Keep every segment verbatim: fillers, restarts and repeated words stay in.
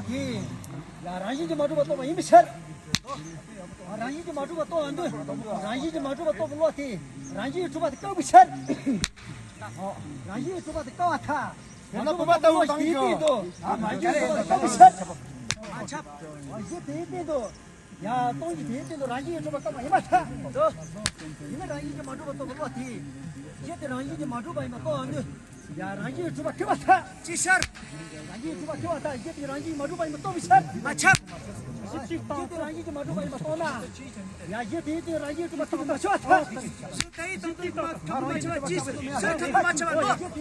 དེ། ཡ་རང་བཞིན་གྱིས་མ་གྲུབ་པ་རྟོགས་པ་ཡིན་པའི་ཕྱིར། རང་བཞིན་གྱིས་མ་གྲུབ་པ་རྟོགས་པ་འདོད། རང་བཞིན་གྱིས་མ་གྲུབ་པ་རྟོགས་པའི་བློ་དེ། རང་བཞིན་གྱིས་གྲུབ་པ་དེ་བཀག་པའི་ཕྱིར། རང་བཞིན་གྱིས་གྲུབ་པ་དེ་བཀག་པར་ཐལ། མ་གྲུབ་པ་རྟོགས་པའི་བློ་དེའི་སྟེང་དུ། རང་བཞིན་གྱིས་གྲུབ་པ་བཀག་པའི་ཕྱིར། གཞི་དེའི་སྟེང་དུ། ཡ། སྟོང་གཞི་དེའི་སྟེང་དུ་རང་བཞིན་གྱིས་གྲུབ་པ་བཀག་པ་ཡིན་པར་ཐལ། ཡིན་ན་རང་བཞིན་གྱིས་མ་གྲུབ་པ་རྟོགས་པའི་བློ་དེ། གཞི་དེ་རང་བཞིན་གྱིས་མ་གྲུབ་པ་ཡིན་པ་རྟོགས་པར་འདོད། ཡ། རང་བཞིན་གྱིས་གྲུབ་པ་བཀག་པར་ཐལ། ཅི་ཕྱིར། རང་བཞིན་གྱིས་གྲུབ་པ་བཀག་པར་ཐལ། གཞི་དེ་རང་བཞིན་གྱིས་མ་གྲུབ་པ་ཡིན་པ་རྟོགས་པའི་ཕྱིར། མ་ཁྱབ། གཞི་དེ་རང་བཞིན་གྱིས་མ་གྲུབ་པ་ཡིན་པ་རྟོགས་ན། ཡ། གཞི་དེའི་སྟེང་རང་བཞིན་གྱིས་གྲུབ་པ་རྟོགས་པ་མ་ཁྱབ་པར་ཐལ། གཞི་དེའི་སྟེང་དུ་མ་གྲུབ་པ་མ་ཁྱབ་པ་ཅི་ཕྱིར། གཞི་དེ་མ་ཁྱབ་པ་རྟོགས།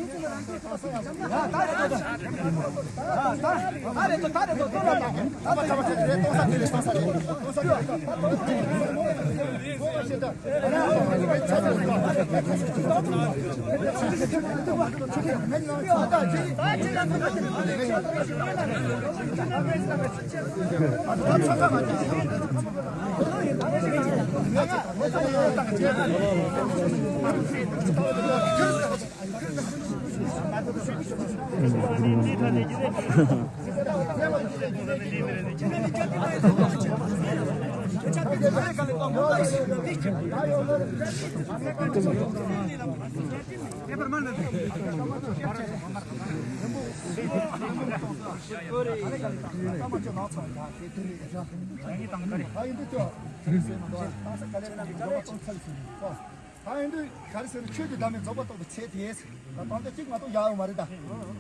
ད་ཡིན་དུས་ག་རེ་ཟེར་ན་ཆོས་ཀྱི་བདག་མེད་རྫོགས་པ་རྟོགས་པའི་ཚེ་དེ། ད་ཡིན་དུས་ག་རེ་ཟེར་ན་ཆོས་ཀྱི་བདག་མེད་རྫོགས་པ་རྟོགས་པའི་ཚེ་དེ། ད་ལྟ་གཅིག་མ་གཏོགས་བཞག་ཡོད་མ་རེད་ད།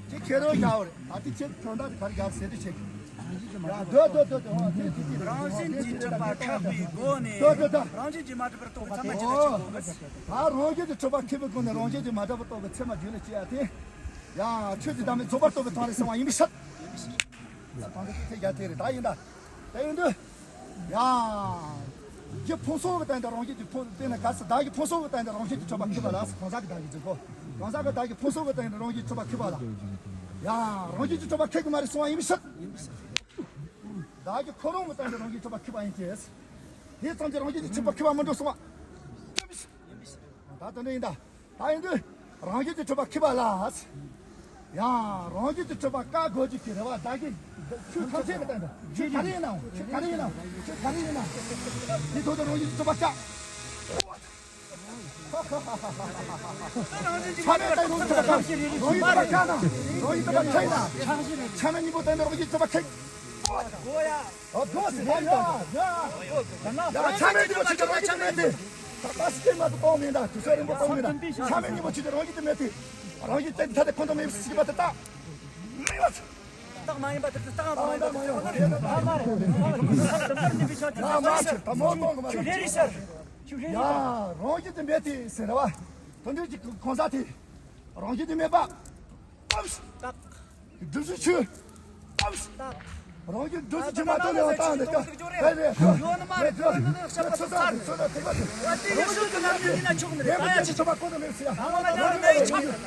གཅིག་ཁྱེད་རང་བཞག་ཡོད་རེད། ད་དེ་ཁྱེད་དོན་དག་དེ་ག་རེ་བཞག་ཟེར་དུས་ཆེ་གི། ཡ་སྡོད་སྡོད་སྡོད་སྡོད། དེ་དེ་དེ་རང་བཞིན་གྱིས་གྲུབ་པ་ཁེགས་པའི་སྒོ་ནས། སྡོད་སྡོད་སྡོད། རང་བཞིན་གྱིས་མ་གྲུབ་པར་རྟོགས་པའི་ཚད་མ་རྒྱུན་ལས་སྐྱེ་དགོས་པས། ད་རང་བཞིན་གྱིས་གྲུབ་པ་ཁེགས་པའི་སྒོ་ནས་རང་བཞིན་གྱིས་མ་གྲུབ་པར་རྟོགས་པའི་ཚད་མ་རྒྱུན་ལས་སྐྱེ་ཡ་དེ། ཡ་ཆོས་ཀྱི་བདག་མེད་རྫོགས་པར་རྟོགས་པའི་དོན་ལས་གསུངས་པ་ཡིན་པའི་ཕྱིར། ད་ལྟ་དེ་ཚེ་རྒྱ་དེ་རེད་ད་ཡིན་ད། དེ་ཡིན་དུས། ཡ། རྒྱུ་ཕུང་སོགས་ཀྱི་སྟེང་དུ་རང་བཞིན་གྱིས་ཕུང་སྟེང་ནས་ག་ས་བདག་གི་ཕུང་སོགས་ཀྱི་སྟེང་དུ་རང་བཞིན་གྱིས་གྲུབ་པ་ཁེགས་པ་ལ་གང་ཟག་གི་བདག་གི་འཛིན་གོ། གང་ཟག་གི་བདག་གི་ཕུང་སོགས་ཀྱི་སྟེང་དུ་རང་བཞིན་གྲུབ་པ་ཁེགས་པ་ལ། ཡ། རང་བཞིན་གྱིས་གྲུབ་པ་ཁེགས་ཀྱི་མ་རེད་གསུང་བ་ཡིན་པའི་ཕྱིར། བདག་གི་ཁོ་རང་གི་སྟེང་དུ་རང་བཞིན་གྲུབ་པ་ཁེགས་པ་ཡིན་གྱི། དེ་ཙམ་གྱིས་རང་བཞིན་གྱིས་གྲུབ་པ་ཁེགས་པ་མི་འགྲོ་གསུང་བ། ད་དེ་འདྲ་ཡིན་ད། ད་ཡིན་དུས། རང་བཞིན་གྱིས་གྲུབ་པ་ཁེགས་པ་ལ། ཡང་རང་བཞིན་གྱིས་གྲུབ་པ་བཀག་དགོས་ཀྱི་རེད་བ། བདག་གི་ཆོས་ཐམས་ཅད་ཀྱི་སྟེང་དུ་ཆོས་ག་རེ་ཡིན་ནའང་ཆོས་ག་རེ་ཡིན་ནའང་ཆོས་ག་རེ་ཡིན་ནའང་དེ་ཐོག་ཏུ་རང་བཞིན་གྱིས་གྲུབ་པ་བཀག་ཆ་མེད་སྟེང་དུ་རང་བཞིན་གྲུབ་པ་བཀག་ན་རང་བཞིན་གྲུབ་པ་ཁེགས་ན། ཆ་མེད་གཉིས་པོ་སྟེང་དུ་རང་བཞིན་གྲུབ་པ་ཁེགས། ཨོ་དོ་སི་ཡ་ཡ་ཡ། ཡ་ཆ་མེད་གཉིས་པོ་ཆོས་ཀྱི་རང་བཞིན་དུ་མེད་དེ། ད་ལྟ་སྐྱེས་མ་ཐག་སྟོང་མིན་ད་དུས་ཚོད་རིང་པོ་སྟོང་མིན་ད། ཆ་མེད་གཉིས་པོ་ཆོས་ཀྱི་རང་བཞིན་དུ་མེད་དེ། རང་བཞིན་དེ་ཐ་དད་ཁོ་ན་མེད་པའི་སྲིད་པ་དེ་རྟགས་མེད་པ། རྟགས་མ་ཡིན་པ་དེ་རྟགས་མ་ཡིན་པ་དེ་རྟགས་མ་རེད། ཡ་མ་ཆེ་ད་མོ་སྟོང་གི་མ་རེད། ཆོས་ལས་རིགས་ཟེར། ཆོས་ལས་རིགས། ཡ་རང་བཞིན་དུ་མེད་དེ་ཟེར་བ། དོན་དུ་ཅིག་གང་ཟག་དེ་རང་བཞིན་དུ་མེད་པ། རྟགས། སྒྲུབ་བྱེད་ཆོས། རང་བཞིན་སྒྲུབ་བྱེད་ཆོས་མ་གཏོགས་ལས་བ་བཏང་ནས་ཀྱང་རེད་རེད། ཡོད་ནི་མ་རེད། ཡོད་ནི་ནི་བཤད་པ་ཚོ་ཚར་རེད། ཚོ་ཚོ་ཐེག་པ་དེ། ཡ་དེ་ཡོད་ཤོས་ཀྱི་ལམ་ནས་ཡིན་ན་ཆོག་ནི་རེད། ད་ཡ་ཆེ་ཆོག་པ་ཁོ་ན་མེད་ཟེར་ཡ། ཨ་མ་ལ་ཡང་ནས་ཆག་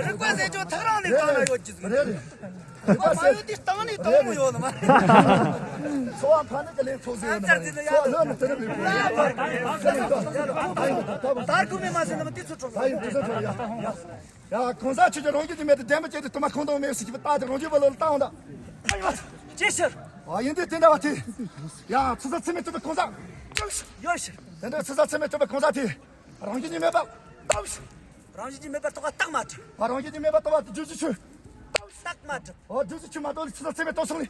རིག་པ་ཟེར་ཆོག་ཐག་རང་ནས་བཏང་ན་ཡོད་ཀྱི་ཟེར། རིག་པ་མ་ཡོད་དུས་བཏང་ནས་བཏང་མོ་ཡོད་ནི་མ་རེད། འཚོ་བ་འཕར་ནི་གི་ལས་ཚོགས་ཟེར་ཡོད་ནི་མ་རེད། འཚོ་བ་ལོན་ནི་དེ་ནི་མི་དགོས། དར་གོ་མེད་མ་ཟེར་ནི་མ་དེ་ཚོ་གྲོགས། ད་ཡིན་དུས་ཚོད་ཡ། ཡ་གང་ཟག་ཆོས་ཅན་རང་རྒྱུད་དུ་མེད་དེ་བདེན་པ་ཅན་དུ་དུ་མ་ཁོང་དུ་མེད་ཟེར་གྱི་བཏགས་ཏེ་རང་རྒྱུད་པ་ལོ་ལ་བཏང་འོང་ད། ཅི་ཕྱིར། ཨ་ཡིན་དུས་དེ་འདྲ་བ་དེ། ཡ་ཚུལ་ས་ཚད་མས་གྲུབ་པའི་གང་ཟག་ཡོད་ཕྱིར། དེ་འདྲ་ཚུལ་ས་ཚད་མས་གྲུབ་པའི་གང་ཟག་དེ། རང་བཞིན་གྱིས་མེད་པ་རྟོགས། རང་བཞིན་གྱིས་མེད་པར་རྟོགས་པ་རྟགས་མ་གྲུབ། ཨ་རང་བཞིན་གྱིས་མེད་པར་རྟོགས་པ་དེ་སྒྲུབ་བྱེད་ཆོས། རྟགས་མ་གྲུབ། ཨོ་སྒྲུབ་བྱེད་ཆོས་མ་གཏོགས་ལས་ཚུལ་ས་ཚད་མས་རྟོགས་སོང་ནས།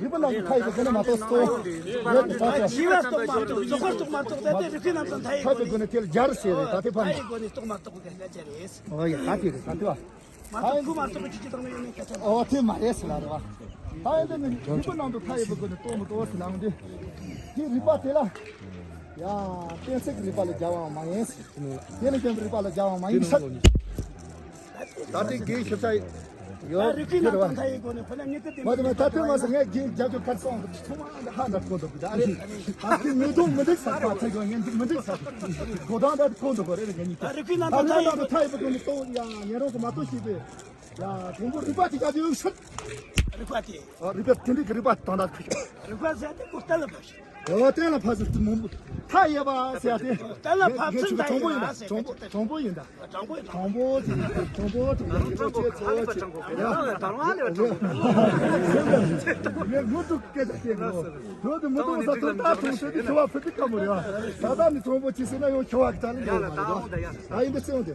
རིག་པ་རྣམས་ཀྱི་མཐའ་ཡས་པའི་སྒོ་ནས་མ་གཏོགས་སྟོང་ཡོད་དུ་ཆ་ཆ། བྱིས་པ་རྟོགས་མ་རྟོགས། རྫོགས་པ་རྟོགས་མ་རྟོགས། ད་ལྟའི་རིག་པའི་རྣམ་གྲངས་མཐའ་ཡས་སྒོ་ནས། མཐའ་ཡས་སྒོ་ནས་དེ་ལ་སྦྱར་ཟེར་རེད། ད་དེ་ཕན། མཐའ་ཡས་སྒོ་ནས་རྟོགས་མ་རྟོགས་པའི་སྐད་ཆ་རེད། ཨོ་ཡ། ད་དེ་རེད། ད་དེ་བ། མ་རྟོགས་ཁུ་མ་རྟོགས་པའི་ཆུ་ཆུ་དང་ཡོད་ནས་སྐད་ཆ། ཨོ་དེ་མ་རེད་ཟེར་ལ་རེད་བ། ད་ཡིན་དེ་ནི་རིག་པ་རྣམས་ཀྱི་མཐའ་ཡས་པའི་སྒོ་ནས་རྟོགས་མི་རྟོགས་ཟེར་ལ་འོང་དུས། དེ་རིག་པ་དེ་ལ། ཡ། གཏན་ཚིགས་ཀྱི་རིག་པ་ལ་སྦྱར་བའང་མ་ཡིན། དེ་ལ་བརྟེན་པའི་རིག་པ་ལ་སྦྱར་བའང་མ་ཡིན་ས། ད་ལྟའི་རྒན་ཞིབ་ཆ་ཡོད། རིག་པའི་རྣམ་གྲངས་མཐའ་ཡས་སྒོ་ནས། ཁོ་ན་ཉིད་དུ་བདེན་པའི། མ་དེ་མ་ད་ལྟའི་མ་ཟེར། ངས་རྒན་རྒྱབ་ཆོག་ཁར་སོང་། ཚང་མ་ཧ་ན་གོ་འདུག་གི། ད་རེད། ད་ལྟའི་མི་འདུག་མི་འདུག་ས་ཁ་ཚ་གོ། ངས་འདུག་མི་འདུག་ས་གོ་དང་ད་གོ་འདུག་གོ་རེད། ངས་ཉིད་ད་རིག་པའི་རྣམ་གྲངས་མཐའ་ཡས་པའི་སྒོ་ནས་རྟོགས་ཡ། ཉན་རང་གི་མ་གཏོགས་ཤེས་པས། ཡ། དང་པོ་རིག་པ་དེ་ག་དུས་ཤོད། རིག་པ་དེ། ཨ། རིག་པ་དེ་འདྲའི་གི་རིག་པ་དང་ད་ཁུ། རིག་པ་ཟེར་དེ་ཀོ་གཏན་ལ་ཕབ་ཤིག། ཨོ་གཏན་ལ་ཕབ་ཟེར་དུས་མང་པོ། མཐའ་ཡས་པ་ཟེར་ཡ་དེ། གཏན་ལ་ཕབ་ཚུལ་ད་ཡིན་པ་ཟེར། དྲང་པོ་ཡིན་ད། དྲང་པོ་ཡིན་ད། དྲང་པོ་ཡིན། དྲང་པོ་དེ་དྲང་པོ་དྲང་པོ་ཡིན་པ་ཆེ་ཚོ་ཆེ། ཡ། ངས་མུ་མཐུད་སྐད་ཆ་བཤད་གི་རོ། བོད་དུ་མུ་མཐུད་ས་དོན་དག་དྲང་ཚོད་དེ་ཁྱོ་བ་ཕུ་ཏི་ཀ་མོ་རེད་བ། ད་ལྟ་ནི་དྲང་པོ་ཆེ་ཟེར་ན་ཡང་ཁྱོ་བ་གི་ད་ལ་ཡོད་མ་རེད་བ། ད་ཡིན་ད་སེང་དེ།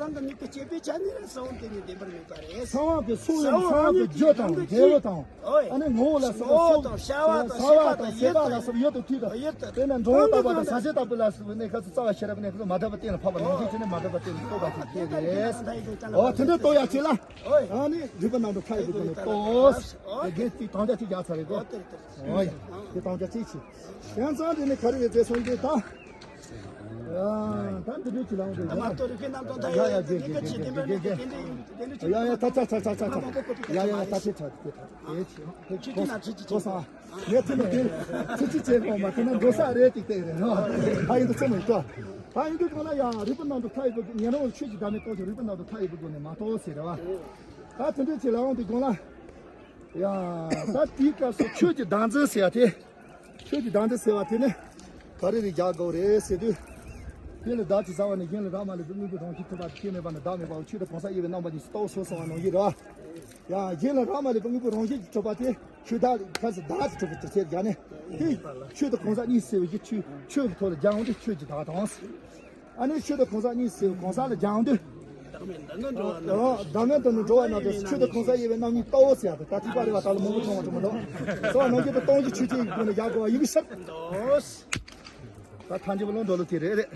རང་གི་མིག་གི་སྐྱེས་པའི་ཆ་ནས་ར་གསང་བ་དེ་ཉིད་བདེན་པར་མེད་པ་རེད། གསང་བ་གི་སོ་ཡང་གསང་བ་གི་རྒྱུ་དང་འབྲས་བུ་དང་། ཨོ་ཡ། ཨ་ནི་ངོ་བོ་ལ་སོགས་པ་སོགས་དང་བྱ་བ་དང་བྱ་བ་དང་ཡུལ་དང་། ཡུལ་དང་ཡུལ་དང་། དེ་ནས་འགྲོ་འོང་རྟག་པ་དང་ཟང་ཟིང་རྟག་པ་ལ་སོགས་པའི་གནས་སྐབས་སུ་རྩ་བ་ཤེས་རབ་གནས་སྐབས་སུ་མ་དག་པ་གཏན་ལ་ཕབ་པ་ནང་བཞིན་བྱས་ནས་མ་དག་པ་གཏན་ལ་རྟོགས་པ་ཞིག་སྐྱེ་དགོས། ཨོ་དེ་འདྲ་རྟོགས་ཡ་ཆེ་ལ། ཨ་ནི་རིག་པ་རྣམ་གྲོལ་མཐའ་ཡས་པའི་སྒོ་ནས་རྟོགས། དེ་གན་ཅིག་དམ་བཅའ་ཅིག་རྒྱག་ཚར་རེད་གོ། ཨོ་ཡ། དེ་དམ་བཅའ་ཅིག་བྱེད། ཡང་ཚང་དེ་ནི་ག་རེ་རེད་ཟེར་སོང་དུས་ད། ཨ་ད་འདི་འདྲའི་ཅིག་ལའང་འདུག་ད་མ་གཏོགས་རིག་པའི་རྣམ་གྲོལ་མཐའ་ཡས་པའི་སྒོ་ནས་ག་ཅིག་བདེན་པར་མེད་པའི་རྟེན་འབྲེལ་ཡིན། དེ་འདྲ་ཅིག་ཡ་ཡ་ད་ཆ་ཆ་ཆ་ཆ་ཆ། ཡ་ཡ་ད་ཆ་ཆ་ཆ་ཆ། ཨེ་ཆི། ཁྱེད་ཀྱིས་ན་ཁྲིད་ཅིག་ཁོ་སང་། ངས་ཐུན་མོང་དེ་ཚིག་གཅིག་བྱས་ཡོང་མ་ཐུབ་ན་འགྲོ་ས་རེད་ཅིག་བལྟས་རེད་རོ། ད་ཡིན་དུ་ཚེ་མི་ཏོ། ད་ཡིན་དུ་གང་ལ་ཡང་རིག་པ་རྣམ་གྲོལ་མཐའ་ཡས་པའི་སྒོ་ཉན་རང་ཆོས་ཀྱི་བདག་མེད་རྟོགས་ཀྱི་རིག་པ་རྣམ་གྲོལ་མཐའ་ཡས་པའི་སྒོ་ནས་མ་རྟོགས་ཟེར་རེད་བ། ད་དེ་འདྲའི་ཚེ་ལ་འོང་དུས་གང་ལ། ཡ། ད་དེའི་སྐབས་སུ་ཆོས་ཀྱི་བདག་འཛིན་ཟེར་བ་དེ། ཆོས་ཀྱི་བདག་འཛིན་ཟེར་བ་དེ་ནི་ག་རེ་རེ་རྒྱག་དགོས་རེད་ཟེར་དུས། དེ་ལ་བདག་ཅེས་བྱ་བ་ནི་གཞན་ལ་རག་མ་ལུས་པའི་དངོས་པོའི་རང་བཞིན་གྲུབ་པ་དེ་ཁྱད་མེད་པ་ནི་བདག་མེད་པའོ། ཆོས་དང་གང་ཟག་དབྱེ་བའི་རྣམ་པ་གཉིས་སུ་རྟོགས་སོ་གསུངས་པ་ནང་བཞིན་རེད་བ། ཡང་གཞན་ལ་རག་མ་ལུས་པའི་དངོས་པོའི་རང་བཞིན་གྱིས་གྲུབ་པ་དེ་ཆོས་བདག་ག་ཟེར་བདག་ཏུ་གྲུབ་པའི་དུས་ཚོད་བརྒྱབ་ནས་དེ་ཆོས་དང་གང་ཟག་གཉིས་ཟེར་བའི་གཞི་ཆོས་ཆོས་ཀྱི་ཐོག་ལ་སྦྱར་འོང་དུས་ཆོས་ཀྱི་བདག་དང་། ཨ་ནི་ཆོས་དང་གང་ཟག་གཉིས་ཟེར་བའི་གང་ཟག་ལ་སྦྱར་འོང་དུས། བདག་མེད་དུ་ནི་འགྲོ་བ་ན་དེ་ཆོས་དང་གང་ཟག་དབྱེ་བའི་རྣམ་གཉིས་རྟོགས་ཟེར་ཡ་དེ་ད་ཐིག་པ་རེ་བ་ད་ལ་མང་པོ་མཐོང་བ་ཅུང་མ་གཏོགས། སོགས་ནང་བཞིན་དུ་སྟོང་གཞི་ཆོས་ཅན་གྱི་སྒོ་ནས་ཡག་གོ་བ་ཡིན་གྱི་ཤར། ད་ཐལ་འགྱུར་བ་ལོ་འགྲོ་ལོ་དེ་རེད་རེད།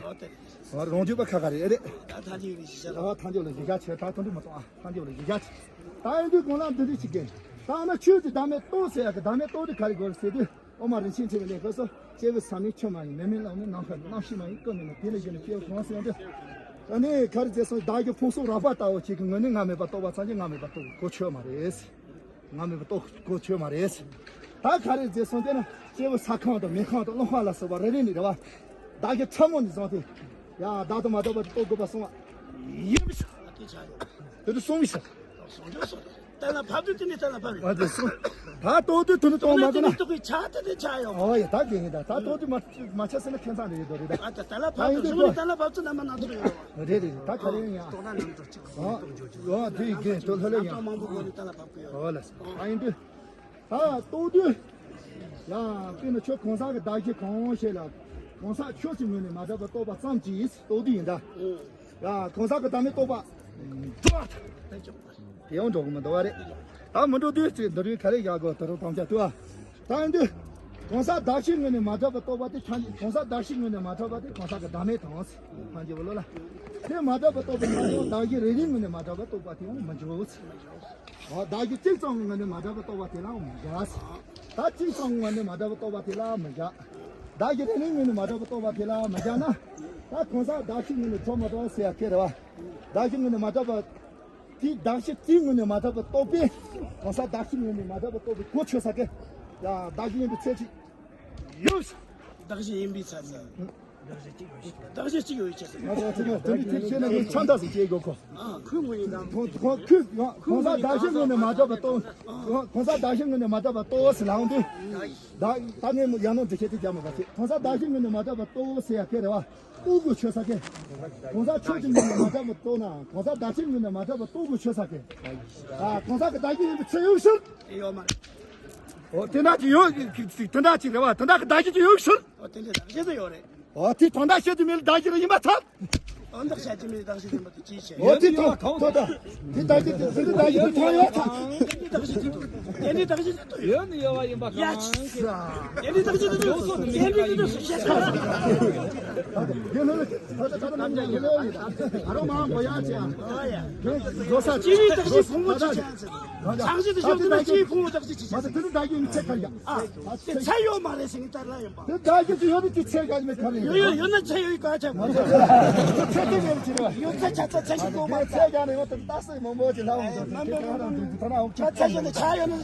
རང་རྒྱུད་པ་ཁ་ཁ་རེད་རེད། ད་ཐལ་འགྱུར་ལ་གཞི་བཞག་ཨ་ཐལ་འགྱུར་ལ་གཞི་བཞག་ཆེ་ད་དོན་དུ་མ་གཏོགས་ཨ་ཐལ་འགྱུར་ལ་གཞི་བཞག་ཆེ། ད་ཡིན་དུས་གང་ལ་འདི་འདྲ་ཞིག་གིས་ད་ན་ཆོས་ཀྱི་བདག་མེད་རྟོགས་ཟེར་ཡ་གི་བདག་མེད་རྟོགས་དེ་ག་རེ་དགོས་རེད་ཟེར་དུས། དབུ་མ་རིན་ཆེན་ཕྲེང་བའི་གནས་སྐབས་སུ་སྐྱེས་བུ་ཟག་མེད་ཆོས་མ་ཡིན། མེ་མེ་ལ་མེ་ནམ་མཁའ་རྣམ་ཤེས་མ་ཡིན། ཀུན་མེད་ན་དེ་ལས་གཞན་ནི་སྐྱེ་བོ་གང་ཟེར་ཡང་འདི། ཨ་ནི་ག་རེ་ཟེར་སོང་བདག་གི་ཕུང་གསུམ་རགས་པ་ལྟ་བུ་ཅིག་གི་ངོས་ནས་ང་མེད་པར་རྟོགས་པ་ཙམ་གྱིས་ང་མེད་པར་རྟོགས་གོ་ཆོད་མ་རེད། ང་མེད་པར་རྟོགས་གོ་ཆོད་མ་རེད། ད་ག་རེ་ཟེར་སོང་དེ་ན་སྐྱེས་བུ་ས་ཁམས་དང་མེ་ཁམས་དང་རླུང་ཁམས་ལ་སོགས་པ་རེ་རེ་ནས་རེད་བ། བདག་གི་ཕྲ་མོ་ནས་བཟུང་སྟེ། ཡ་བདག་ཏུ་མ་གཏོགས་པ་དེ་རྟོགས་དགོས་པ་གསུངས་པ། ཡིན་པ་ཤ། དེ་དུ་གསུངས་པ་ཤ། གཏན་ལ་ཕབ་དུས་དེ་ནས་གཏན་ལ་ཕབ་ཡོད། ཨ་དེ་སོ། ད་ལྟོ་དུས་དུ་ནི་གཏོང་མ་ཐུབ་ན། རྟོགས་པའི་ཆ་དེ་ནས་ཆ་ཡོང་། ཨོ་ཡ་ད་དགེ་ཡིན་ད། ད་ལྟོ་དུས་མ་མ་ཆ་ཟེར་ན་ཁྱད་མཚར་རེད་དོ་རེད་ད། ཨ་ད་གཏན་ལ་ཕབ་དུས་གཞུང་ནས་གཏན་ལ་ཕབ་ཚུལ་རྣམ་པ་སྣ་ཚོགས་ཡོད། རེད་རེད་ད་ག་རེ་ཡིན་ཡ། རྟོགས་ན་རྣམ་གྲོལ་གཅིག་ཨོ་ཨོ་དེ་དགེ་དོ་ལྷོད་ལྷོད་ཡང་། རྣམ་གྲོལ་མང་པོ་སྒོ་ནས་གཏན་ལ་ཕབ་གི་ཡོད། ཨོ་ལ་ཨ་ཡིན་དུས། ད་རྟོགས་དུས། ཡ་དཔེར་ན་ཁྱོད་གང་ཟག་གི་བདག་གཞན་གང་ཞིག་ལ། གང་ཟག་ཆོས་ཀྱི་ངོས་ནས་མ་གྲུབ་པ་རྟོགས་པ་ཙམ་གྱིས་རྟོགས་དུས་ཡིན་ད། ཡ་གང་ཟག་གི་བདག་མེད་རྟོགས་པ། འགྲོ་བ་དང་། དེ་ཡང་འགྲོ་གི་མི་འདུག་བ་རེད། ད་མི་འགྲོ་དུས་ཚེ་འདི་རུ་ག་རེ་བཞག་དགོས་དེ་རུ་དམ་བཅའ་བཏུ་བ། ད་ཡིན་དུས། གང་ཟག་བདག་གཞན་ངོས་ནས་མ་གྲུབ་པ་རྟོགས་པ་དེ་ཐལ་འགྱུར། གང་ཟག་བདག་གཞན་ངོས་ནས་མ་གྲུབ་པ་དེ་གང་ཟག་གི་བདག་མེད་དང་། ཐལ་འགྱུར་བ་ལོ་ལ། དེ་མ་གྲུབ་པ་རྟོགས་པ་ཡིན་ན་ཡང་བདག་གཞན་རེ་རེའི་ངོས་ནས་མ་གྲུབ་པ་རྟོགས་པ་དེ་ཡང་མི་འགྱུར། འོ་བདག་གཞན་གཅིག་ཙམ་གྱི་ངོས་ནས་མ་གྲུབ་པ་རྟོགས་པ་དེ་ལའང་མི་བཞག་ད་གཅིག་ཙམ་གྱི་ངོས་ནས་མ་གྲུབ་པ་རྟོགས་པ་དེ་ལའང་མི་བཞག་བདག་གཞན་རེ་རེའི་ངོས་ནས་མ་གྲུབ་པ་རྟོགས་པ་དེ་ལའང་མི་བཞག་ན། ད་གང་ཟག་བདག་གཞན་ངོས་ནས་གྲུབ་མ་གྲུབ་ཟེར་ཡ་ཁེ་རེད་བ། བདག་གཞན་ངོས་ནས་མ་གྲུབ་པ། དེ་བདག་གཞན་དེའི་ངོས་ནས་མ་གྲུབ་པ་རྟོགས་པས། གང་ཟག་བདག་གཞན་ངོས་ནས་མ་གྲུབ་པ་རྟོགས་པའི་གོ་ཆོད་ས་ཀེ། ཡ་བདག་གཞན་ཡིན་པའི་ཚད་ཅིག་ཡོད། བདག་གཞན་ཡིན་པའི་ཚད་ནི། བདག་གཞན་གཅིག་ཡོད་ཆེ་ཟེར། ང་ཚོ་ཚིག་ངོ་དེ་འདྲའི་ཐིག་ཤེས་ན་ངས་ཆང་འདྲ་ཟིག་སྐྱེས་དགོས་ཁོ། ཁོའི་ངོས་ནས་དང་། ཁོ་ཁོ་ཁོས་གང་ཟག་བདག་གཞན་ངོས་ནས་མ་གྲུབ་པ་རྟོགས། གང་ཟག་བདག་གཞན་ངོས་ནས་མ་གྲུབ་པ་རྟོགས་ཟེར་ལབ་འོང་དུས། ད་ད་ངས་ཡང་ན་འདི་བྱེད་དུ་བྱ་མ་པ་ཚེ་གང་ཟག་བདག་གཞན་ངོས་ནས་མ་གྲུབ་པ་རྟོགས་ཟེར་ཡ་ཁེ་རེད་བ། རྟོགས་དགོས་ཆོད་ས་ཁེ། གང་ཟག་ཆོས་ཀྱི་ངོས་ནས་མ་གྲུབ་པ་རྟོགས་ན་གང་ཟག་བདག་གཞན་ངོས་ནས་མ་གྲུབ་པ་རྟོགས་དགོས་ཆོད་ས་ཁེ། ཨ་གང་ཟག་གི་བདག་གཞན་ཡིན་པའི་ཚད་ཡོད་ཕྱིར། དེ་ཡོད་མ་རེད། འོ་དེ་འདྲ་ཅིག་ཡོད་དེ་འདྲ་ཅིག་རེད་བ། དེ་འདྲ་གི་བདག་གཞན་ཅིག་ཡོད་ཕྱིར། འོ་དེ་འདྲའི་བདག་གཞན་དེ་ཡོད་རེད། འོ་དེ་དོན་དག་བཤད་དུ་མེད་ལ་བདག་གཞན་རེད་ཡིན་པ་ཐལ། དོན་དག་བཤད་ཀྱི་མེད་བདག་གཞན་ཡིན་པ་དེ་ཅིའི་ཕྱིར། འོ་དེ་ཐོག་ཐོག་ད། དེ་བདག་གཞན་དེ་དེ་འདྲའི་བདག་གཞན་དེ་ཐོག་ཡོད་ཐལ། དེ་འདྲའི་བདག་གཞན་དེ་ཐོག་དེ་འདྲའི་བདག་གཞན་དེ་ཐོག་ཡོད་ནི་ཡོད་བ་ཡིན་པ་གང་ཡ་ཅི། དེ་འདྲའི་བདག་གཞན་དེ་ཐོག་དེ་འདྲའི་བདག་གཞན་དེ་ཐོག་བཤད་ས། དེ་ལ་ད་ད་ད་ད་ནམ་ཡང་ཡོད་ཡོད་ད་རོ་མང་པོ་ཡ་ཅི་ཡང་། འོ་ཡ། དེ་བཟོ་ས་ཅི་ཡི་བདག་གཞན་ཕུང་པོ་ཅི་ཅི་ཡང་ཚེ། ཚང་གཞི་དུ་ཤོག་དུ་ན་ཅི་ཡི་ཕུང་པོ་བདག་གཞན་ཅི་ཅི་ཡང་ཚེ། དེ་ཚད་ཡོད་མ་རེད་ཟེར་ནི་ལྟར་ལ་ཡིན་པ། དེ་བདག་གཞན་དུ་ཡོད་ནི་དེ་ཚད་ག་ནི་མེད་ག་རེ་ཡོད། ཡོད་ཡོད་ན་ཚད་ཡོད་ག་ཆ་མ་ཚད་ཚད་དེ་མེད་ཅི་རེད། ཡོད་ཚད་ཆ་ཚད་ཚད་ཞིག་གོ་མ་ཚད་ཀྱང་ནི་ཡོད་དེ་ལྟ་སྲིད་མང་པོ་ཅི་ལ་འོང་དུ་དེ་ག་རང་དུ་དེ་ཐ་ན་འོང་ཆ་ཚད་ཡོད་ན་ཆ་ཡོད་ན་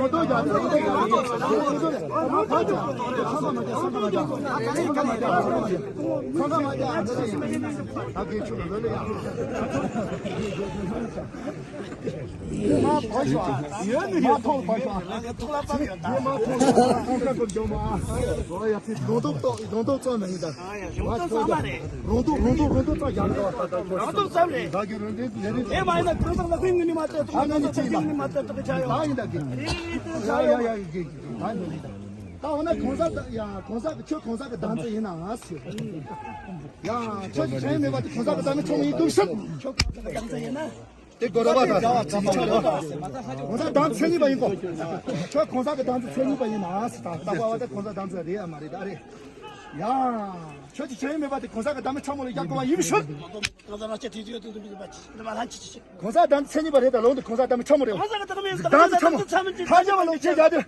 རོང་འདུག་རོང་འདུག་རོང་འདུག་ཙམ་རེད། རོང་འདུག་རོང་འདུག་རོང་འདུག་ཙམ་རྒྱག་འདུག་ད་ད་རོང་འདུག་ཙམ་རེད། ད་གི་རོང་འདུག་ལས་རིགས་དེ་མ་ཡིན་ན་ཁོང་ཚང་ལ་ཁུངས་ངོ་ནས་མ་བལྟས་ཐུབ། ཨ་ནི་ཅི་ཡིན་ད། ཁུངས་ངོ་ནས་མ་བལྟས་ཐུབ་ཀྱི་ཆ་ཡོད། ད་ཡིན་ད་གི། ཡ་ཡ་ཡ་གི་ད་ཡིན་ད། ད་འོ་ན་གོང་ས་ད་ཡ་གོང་ས་གི་ཁྱོད་གོང་ས་གི་བདག་འཛིན་ཡིན་ན་ཟེར། ཡ་ཁྱོད་ཀྱི་ཆ་ཡིན་མེད་པ་དེ་གོང་ས་གི་བདག་མི་ཆོག་མི་ཡིན་འདུག་ཤི། ཁྱོད་གོང་ས་གི་བདག་འཛིན་ཡིན་ན། དེ་གོ་ར་བ་དང་། གོང་ས་བདག་མཚན་ཉིད་པ་ཡིན་གོ། ཁྱོད་གོང་ས་གི་བདག་འཛིན་མཚན་ཉིད་པ་ཡིན་ན་ཟེར། ད་ལྟ་བ་དེ་གོང་ས་བདག་འཛིན་རེད་ཡ་མ་རེད་ད་རེད། ཡ། ཁྱོད་ཀྱི་ཆ་ཡིན་མེད་པ་དེ་གོང་ས་གི་བདག་མི་ཆོག་མོ་ལ་ཡག་གོ་བ་ཡིན་ཤོད། གོང་ས་མཚན་ཉིད་པ་རེད་ད་ལོ་འདི་གོང་ས་བདག་མི་ཆོག་མོ་རེད། བདག་འཛིན་ཆོག་མོ། ཐ་ཆ་བ་ལོ་ཁྱེད་རྒྱ་དེ།